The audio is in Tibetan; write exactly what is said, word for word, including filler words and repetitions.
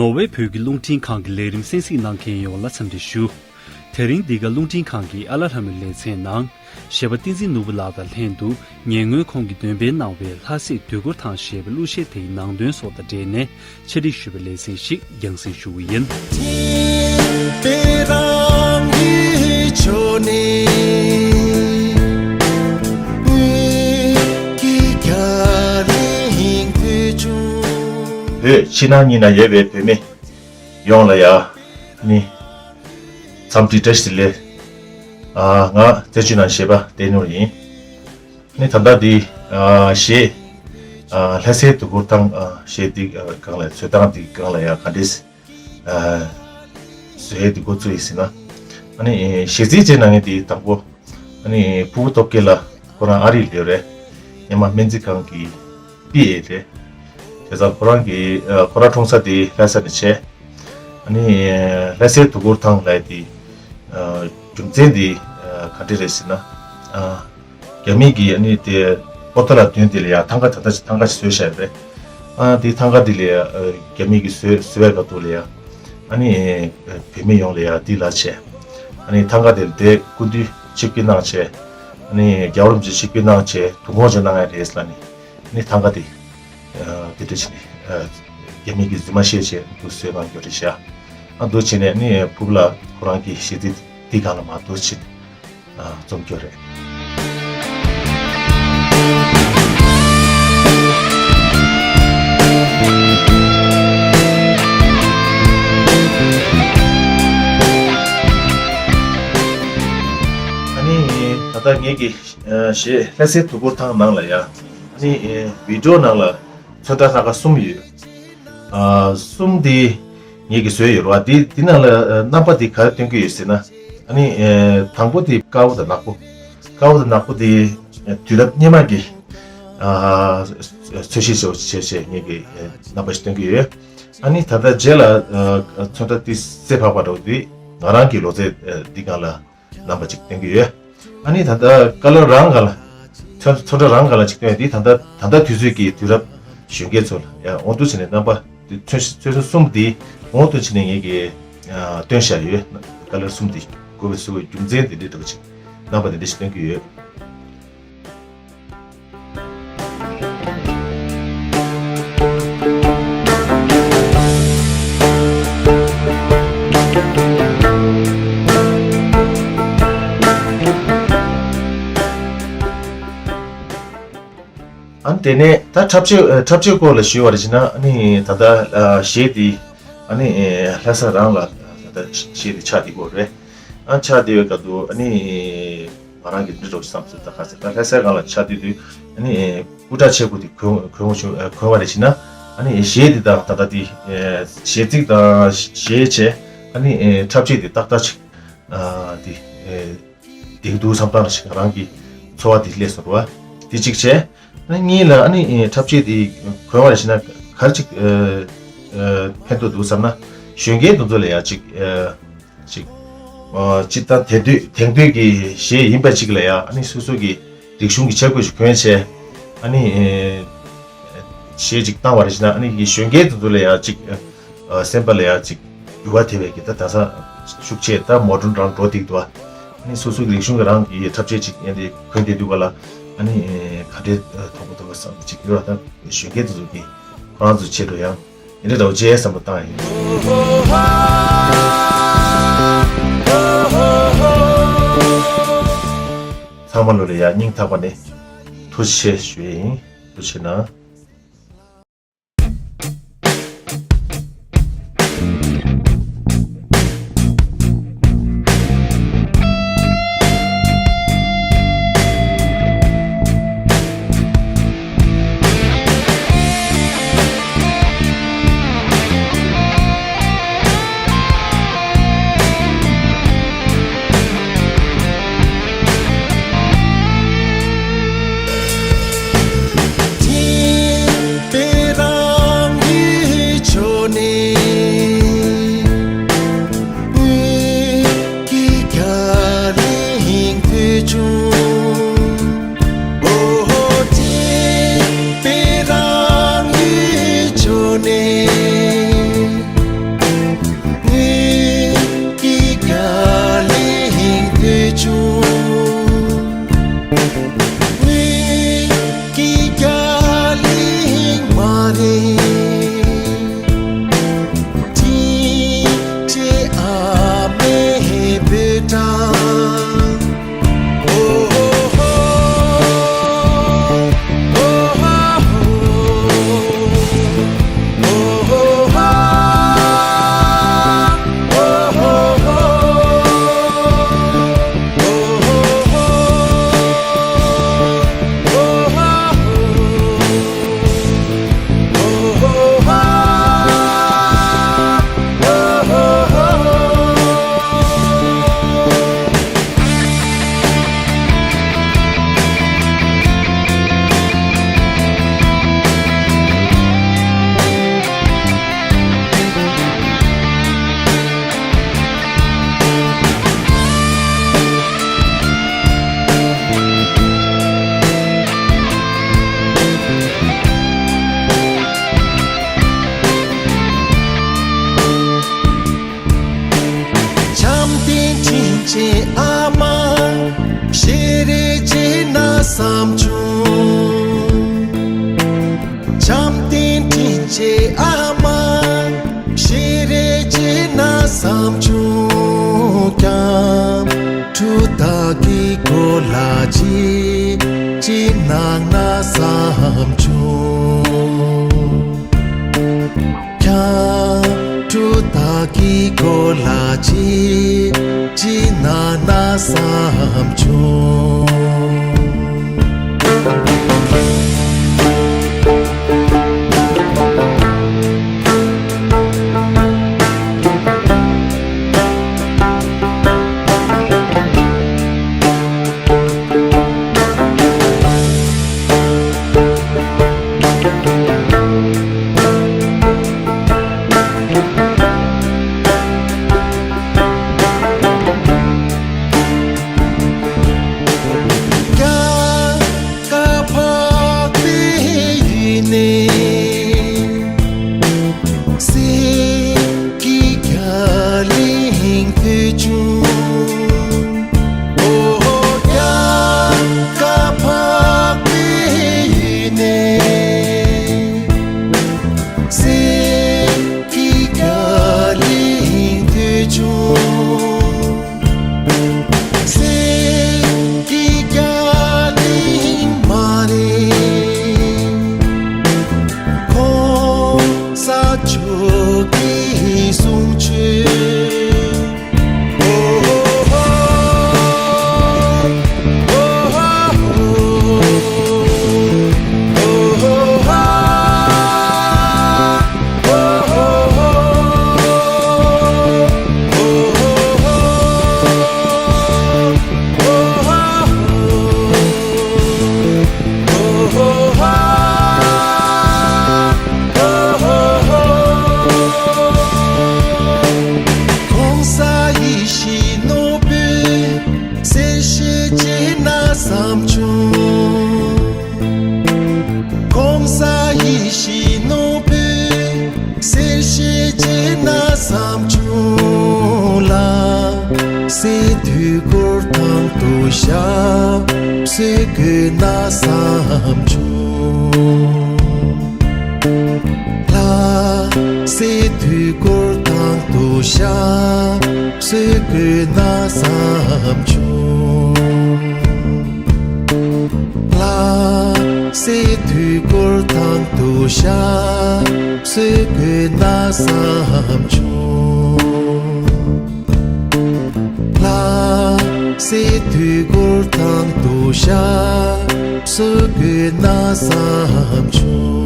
ནོར་ཝེ་བོད་ཀྱི་རླུང་འཕྲིན་ཁང་གི་ལས་རིམ་གསན་གཟིགས་གནང་མཁན་ཡོངས་ལ་འཚམས་འདྲི་ཞུ། དེ་རིང་འདི་ག་རླུང་འཕྲིན་ཁང་གི་ཨ་ལ་ལྷ་མོའི་ལེ་ཚན་ནང་། གཞས་པ་བསྟན་འཛིན་ནོར་བུ་ལགས་དང་ལྷན་དུ་ཉེ་སྔོན་ཁོང་གིས་འདོན་སྤེལ་གནང་བའི་ལྷ་སྲས་དུས་འཁོར་ཐང་ཞེས་པའི་གླུ་གཞས་དེའི་ནང་དོན་སོགས་དང་འབྲེལ་ནས་ཆེད་སྒྲིག་ཞུས་པའི་ལེ་ཚན་ཞིག་རྒྱང་སྲིང་ཞུ་གི་ཡིན། བོད་ཕྱི་ནང་གཉིས་ན་ཡོད་པའི་བོད་མི་ཡོངས་ལ་ཡ། ནི། འཚམས་འདྲི་བཀྲ་ཤིས་བདེ་ལེགས། ཨ། ང་བཙན་བྱོལ་ནང་གཞས་པ་བསྟན་ནོར་ཡིན། ནི་ད་ལྟ་འདི། ཨ། གཞས། ཨ། ལྷ་སའི་དུས་འཁོར་ཐང་། ཨ། གཞས་འདི། ཨ། སྒང་ལ་འཚོལ་སྟངས་འདི་སྒང་ལ་ཡ་ག་འདྲས། ཨ། བཟོས་འདི་འགོ་བཙུགས་ཡིན་ཟེར་ན། ཨ་ནི་གཞས་ཚིག་བྱས་ན་ངས་འདི་དང་པོ། ཨ་ནི་ཕུ་བོ་སྟོབས་རྒྱལ་ལགས་ཁོ་རང་ཨ་རི་ལ་ཡོད་རེད། སྔོན་མ་སྨན་རྩིས་ཁང་གི་པི་ཨེ་རེད། བྱས་ཙང་ཁོ་རང་གི། ཨ། ཁོ་རང་འཁྲུངས་ས་དེ་ལྷ་ས་ནས་བྱས། ཨ་ནི་ལྷ་སའི་དུས་འཁོར་ཐང་ལབ་ཡ་དེ། ཨ། རྒྱུ་མཚན་དེ། ཨ། ག་འདྲ་རེད་ཟེར་ན། ཨ། རྒྱ་མི་གིས་ཨ་ནི་དེ་ཨོ་ཐ་ལ་མདུན་དེ་ལ་ཡ་ཐང་ག་ད་ལྟ་ཐང་ག་ཞིག་བཟོས་བཞག་ཡོད་རེད། ཨ། དེ་ཐང་ག་དེ་ལ་ཡ། ཨ། རྒྱ་མི་གིས་བཟོས་བཟོས་པའི་སྐབས་དུས་ལ་ཡ། ཨ་ནི་བོད་མི་ཡོངས་ལ་ཡ་དེ་ལ་བྱས། ཨ་ནི་ཐང་ག་དེ་ལ་དེ་སྐུ་མདུན་ཆིབས་བསྒྱུར་གནང་བྱས། ཨ་ནི་རྒྱལ་བ་རིན་པོ་ཆེ་ཆིབས་བསྒྱུར་གནང་བྱས་དུས་འཁོར་ཅིག་གནང་ཡ་རེད་ལབ་ནི། ནི་ཐང་ག་དེ། ཨ། དེ་འདྲ་བྱས་ནས། ཨ། རྒྱ་མི་གིས་རྫུན་མ་བཤད་བྱས་འདུག་བཟོས་གནང་རྒྱུ་རེད་ཤག་ཨ། འདུག་བྱས་ནས་ནི་ཕུ་བོ་ལགས་ཁོ་རང་གི་གཞས་ཚིག་འདི་སྒང་ལ་མར་འདུག་བྱས་ནས། ཨ། རྩོམ་རྒྱུ་རེད། ཨ་ནི་ད་ལྟ་ངེད་ཀྱི། ཨ། གཞས་ལྷ་སའི་དུས་འཁོར་ཐང་ནང་ལ་ཡ། ཨ་ནི། ཨ། བི་ཌི་ཡོ་ནང་ལ་ཚོན་ཁྲ་སྣ་ཁ་གསུམ་ཡོད། ཨ། གསུམ་དེ་ངེད་ཀྱིས་བཟོས་ཡོད་རེད་བ། དེ་དེ་ནང་ལ། ཨ། རྣམ་པ་དེ་ག་རེ་སྟོན་གྱི་ཡོད་ཟེར་ན། ཨ་ནི། ཨ། དང་པོ་དེ་དཀར་པོ་དང་ནག་པོ། དཀར་པོ་དང་ནག་པོ་དེ་དུས་རབས་སྔོན་མ་གི། ཨ། ཚོས་གཞི་བྱས་བྱས་བྱས་ངེད་ཀྱིས། ཨ། རྣམ་པ་ཞིག་སྟོན་གྱི་ཡོད། ཨ་ནི་ད་ལྟ་རྗེས་ལ། ཨ། ཚོན་ཁྲ་དེ་གསལ་འཕགས་པ་འདྲ་བོ་དེ་ང་རང་གི་ལོ་ཚད། ཨ། འདི་སྒང་ལ། རྣམ་པ་ཅིག་སྟོན་གྱི་ཡོད། ཨ་ནི་ད་ལྟ་ཀ་ལར་རང་སྒང་ལ། ཚོན་ཚོན་ཁྲ་རང་སྒང་ལ་ཅིག་སྟོན་ཡ་དེ་ད་ལྟ་ད་ལྟ་དུས་ཚོད་ཀྱི་དུས་རབས་གཞོན་སྐྱེས་ཚོ་ལ་ཡང་འོང་དུས་བྱས་ནས་རྣམ་པ་དེ་ཚོན་ཚོན་ཚོན་གསུམ་དེ་འོང་དུས་བྱས་ནས་ངེད་ཀྱིས། ཨ། སྟོན་བཞག་ཡོད། ཀ་ལར་གསུམ་དེ་དགོས་པའི་བཟོ་བའི་རྒྱུ་མཚན་དེ་འདྲའི་འདྲ་བོ་ཅིག་རྣམ་པ་དེ་འདྲ་ཞིག་སྟོན་གྱི་ཡོད། ཨ་ནི་དེ་ནས་ད་འཁྲབ་ཆས། ཨ། འཁྲབ་ཆས་སྐོར་ལ་ཞུས་པ་རེད་ཅེ་ན། ཨ་ནི་ད་ལྟ། ཨ། གཞས་འདི། ཨ་ནི་ལྷ་ས་རང་ལ་ད་ལྟ་གཞས་འདི་ཆགས་བསྡད་ཡོད་རེད། ཨ། ཆགས་བསྡད་པའི་སྐབས་དུ་ཨ་ནི་ང་རང་གིས་འདི་འདྲ་བསམ་སོང་། ད་ག་ཟེར། ད་ལྷ་སའི་སྒང་ལ་ཆགས་བསྡད་དུས་ཨ་ནི་སྐུ་དྲག་ཆེ་པོ་དེ་གོན་གོན་གོན་པ་རེད་ཅེ་ན། ཨ་ནི་གཞས་འདི་དང་ད་ལྟ་དེ་གཞས་ཚིག་དང་གཞས་བྱས། ཨ་ནི་འཁྲབ་ཆས་དེ་ཏག་ཏག་ཅིག་ཨ། དེ། ཨ། བསྡད་འདུག་བསམ་སྟངས་ཤིག་རང་གི་ཚོར་བ་དེ་སླེབས་སོང་བ། དེ་གཅིག་བྱས། ཨ་ནི་གཉིས་ལ་ཨ་ནི་འཁྲབ་ཆས་དེ་གོན་པ་ཞིག་ན་ག་རེ་ཅིག་ཨ། ཨ། ཕན་ཐོགས་འདུག་བསམ་ན། གཞོན་སྐྱེས་དེ་ཚོ་ལ་ཡང་ཅིག་ཨ། ཅིག་ཨ། སྤྱིར་བཏང་དེང་དུས་དེང་དུས་ཀྱི་གཞས་ཡིན་པ་ཅིག་ལ་ཡང་ཨ་ནི་སོ་སོ་གི་རིག་གཞུང་གི་ཆས་གོས་ཤིག་གོན་བྱས། ཨ་ནི། ཨ། གཞས་ཅིག་བཏང་བ་རེད་ཅེ་ན། ཨ་ནི་གཞོན་སྐྱེས་དེ་ཚོ་ལ་ཡང་ཅིག་ཨ། སེམས་པ་ལ་ཡང་ཅིག་འགྱུར་བ་ཐེབས་པའི་གི། ད་དེང་སང་ཤུགས་ཆེ་ད་མོ་ཌརན་རང་འགྲོ་བསྡད་འདུག་ཨ། ཨ་ནི་སོ་སོ་གི་རིག་གཞུང་གི་རང་གི་འཁྲབ་ཆས་ཅིག་ཨེ་འདི་གོན་བསྡད་འདུག་ག་ལ། ཨ་ནི་ག་འདྲའི་མཐོང་གི་འདུག་བསམ་ཅིག་ཡོད་ར། ད་གཞོན་སྐྱེས་དེ་ཚོ་གི་ཁོ་རང་ཚོའི་ཆེད་དུ་ཡང་ཨེ་འདྲ་འདྲ་བོ་ཅིག་བསམ་བློ་བཏང་ཡིན། ཚང་མ་ལོ་ལ་ཡང་སྙིང་ཐག་པ་ནས་ཐུགས་རྗེ་ཆེ་ཞུ་ཡས་ཡིན། ཐུགས་རྗེ་གནང་། བྱམས་ཆུང་། བྱམས་ལྡན་དྲིན་ཅན་ཨ་མ། ཤེས་རིག་ཅི་ན་བསམ་བྱུང་། ཀྱང་ཁྲུ་དག་གི་གོ་ལ་ཅི་ཅི་ནང་ན་བསམ་བྱུང་། ཁྱང་ཁྲུ་དག་གི་གོ་ལ་ཅི་ཅི་ན་ན་བསམ་བྱུང་། ཀ་ཁ་འཕགས་པའི་ཡུལ་ནས། གསེར་གྱི་རྒྱ་གླིང་དུ་བྱུང་། ཨོ་ཧོ། ཀ་ཁ་འཕགས་པའི་ཡུལ་ནས། གསེར་གྱི་རྒྱ་གླིང་དུ་བྱུང་། གསེར་གྱི་རྒྱ་གླིང་མ་རེད། གོང་ས་མཆོག་གི་གསུང་ཆོས། གོང་ས་ཡེ་ཤེས་ནོར་བུའི་གསེར་ཞལ་གྱི་ན་བསམ་བྱུང་། གོང་ས་ཡེ་ཤེས་ནོར་བུའི་གསེར་ཞལ་གྱི་ན་བསམ་བྱུང་། ལྷ་སྲས་དུས་འཁོར་དང་དུ་ཞབས་སུ་བཀོད་ན་བསམ་བྱུང་། ལྷ་སྲས་དུས་འཁོར་དང་དུ་ཞབས་སུ་བཀོད་ན་བསམ་བྱུང་། ལྷ་སྲས་དུས་འཁོར་དང་དུ་ཞབས་སུ་བཀོད་ན་བསམ་བྱུང་། ལྷ་སྲས་དུས་འཁོར་དང་དུ་ཞབས་སུ་བཀོད་ན་བསམ་བྱུང་།